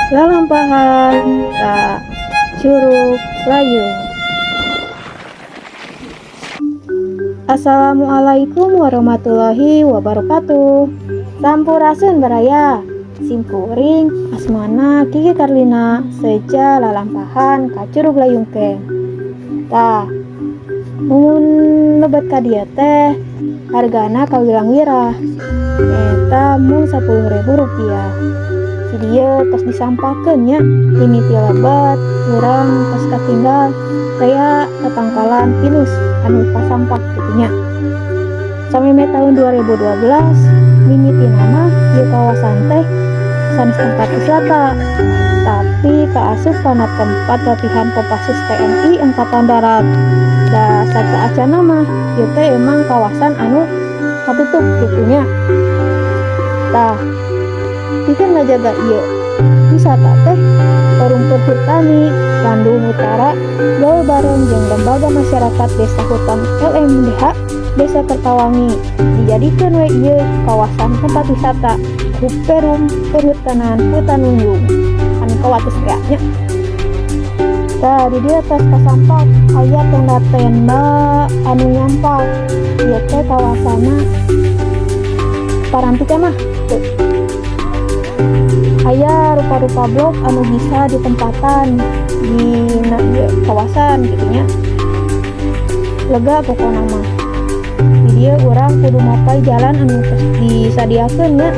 Lalampahan ka Curug Layung. Assalamualaikum warahmatullahi wabarakatuh. Sampurasun, baraya. Simkuring asmana Kiki Karlina, seja lalampahan ka Curug Layung Camp. Tah, mun lebet ka dieu teh hargana kawilang wirah, eta mung Rp10.000. Di dieu tos disampakeun nya, mimiti lebet urang tos katinggal rea tatangkalan pinus anu kasampak kitu nya. Samemeh tahun 2012 mimitina mah ieu kawasan teh sanes tempat wisata, tapi kaasup kana tempat latihan Kopassus TNI Angkatan Darat. Da sateuacanna mah ieu teh emang kawasan anu katutup kitu nya. Tah, pikeun ngajaga ieu wisata teh, Perum Perhutani Bandung Utara gawe bareng jeung Lembaga Masyarakat Desa Hutan LMDH Desa Kertawangi, dijadikeun we ieu kawasan tempat wisata ku Perum Perhutanan Hutan Lindung anu kawates tea nya. Tah, di dieu tos kasampak aya tenda-tenda anu nyampak. Ieu teh kawasanna paranti mah tuh. Aya rupa-rupa blok anu bisa ditempatan dina ieu kawasan kitu nya. Lega pokona mah. Di dieu urang kudu mapay jalan anu tos disadiakeun nya.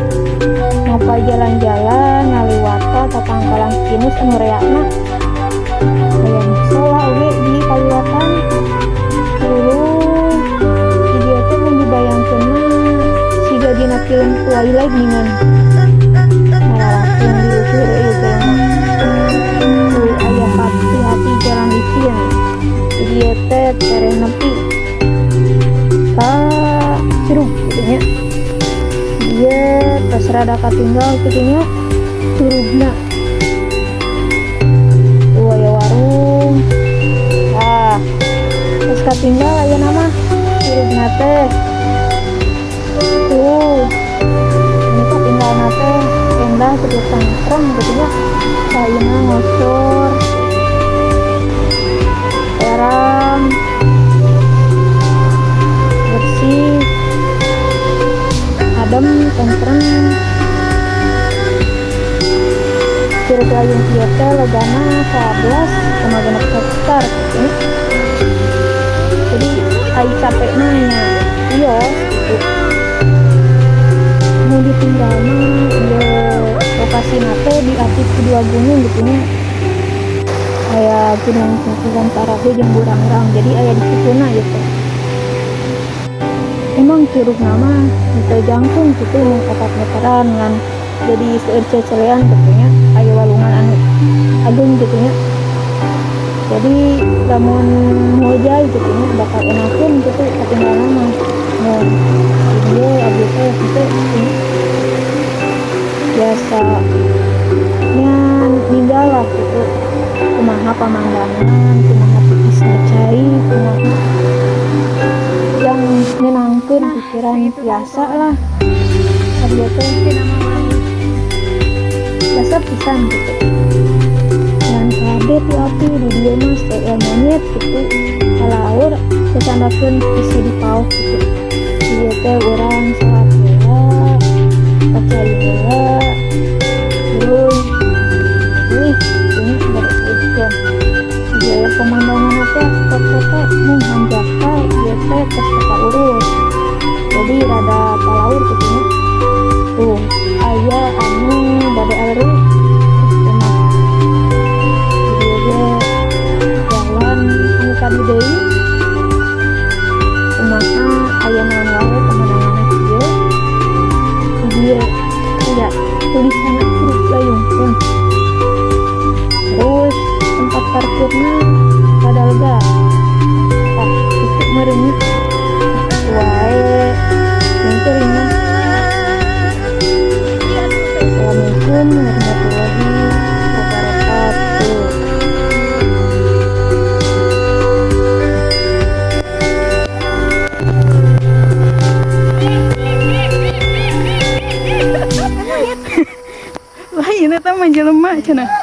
Mapay jalan-jalan ngaliwatan tatangkalan pinus anu reana. Aya musola oge di kaliwatan. Tuluy di dieu teh mun dibayangkeun mah siga dina film Twilight geuningan. Maralakung di luhur ieu teh mah. Tuh, aya hati-hati jalan licin. Di dieu teh tereh nepi ka curug kitu nya. Dieu tos rada katinggal kitu nya curugna. Tuh, aya warung. Tah, tos katinggal ayeuna mah curugna teh. Tuh, ini katinggalna teh endah kitu, tentrem kitu nya. Caina ngocor. Terang. Bersih. Adem, tentrem. Curug Layung ieu teh legana 11,6 hektar kitu nya. Jadi ai capekna nya wios kitu. Mun ditinggal mah ieu lokasina teh diapit ku dua gunung gitu nya. Aya Gunung Tangkuban Parahu jeung Burangrang, jadi aya di sukuna ieu teh. Emang curugna mah henteu jangkung kitu, mung 4 meteran, ngan jadi seueur cecelean kitu nya, aya walungan anu ageung kitu nya. Jadi lamun ngojay kitu nya bakal enakeun kitu katinggalna mah. Mun di dieu abdi teh henteu kitu nya. Biasa nya ninggal lah kitu, kumaha pamandangan, kumaha tipisna cai, kumaha yang nenangkeun pikiran biasa lah. Ka dieu teh resep pisan gitu. Ngan kade ti abdi di dieu mah seueur monyet kitu, kalaur sacandakeun bisi dipaok kitu. Di dieu teh urang salat heula, ka cai heula, tuluy uih ini bade saeukeun. Ieu pemandangan teh spot foto mung hanjakal ieu teh tos teu kaurus. Jadi rada palaur kitu nya. Tuh, aya anu bade aleureut terus mah. Di dieu ge jalan anu kadu deui. Kumaha, aya naon wae pemandanganna kieu. Di dieu aya tulisanna Curug Layung Camp. Terus tempat parkirna rada lega. Tah, kitu meureun nya. Kitu wae mungkin mah. Assalamualaikum warahmatullahi wabarakatuh. Ayeuna teh mah jelema cenah.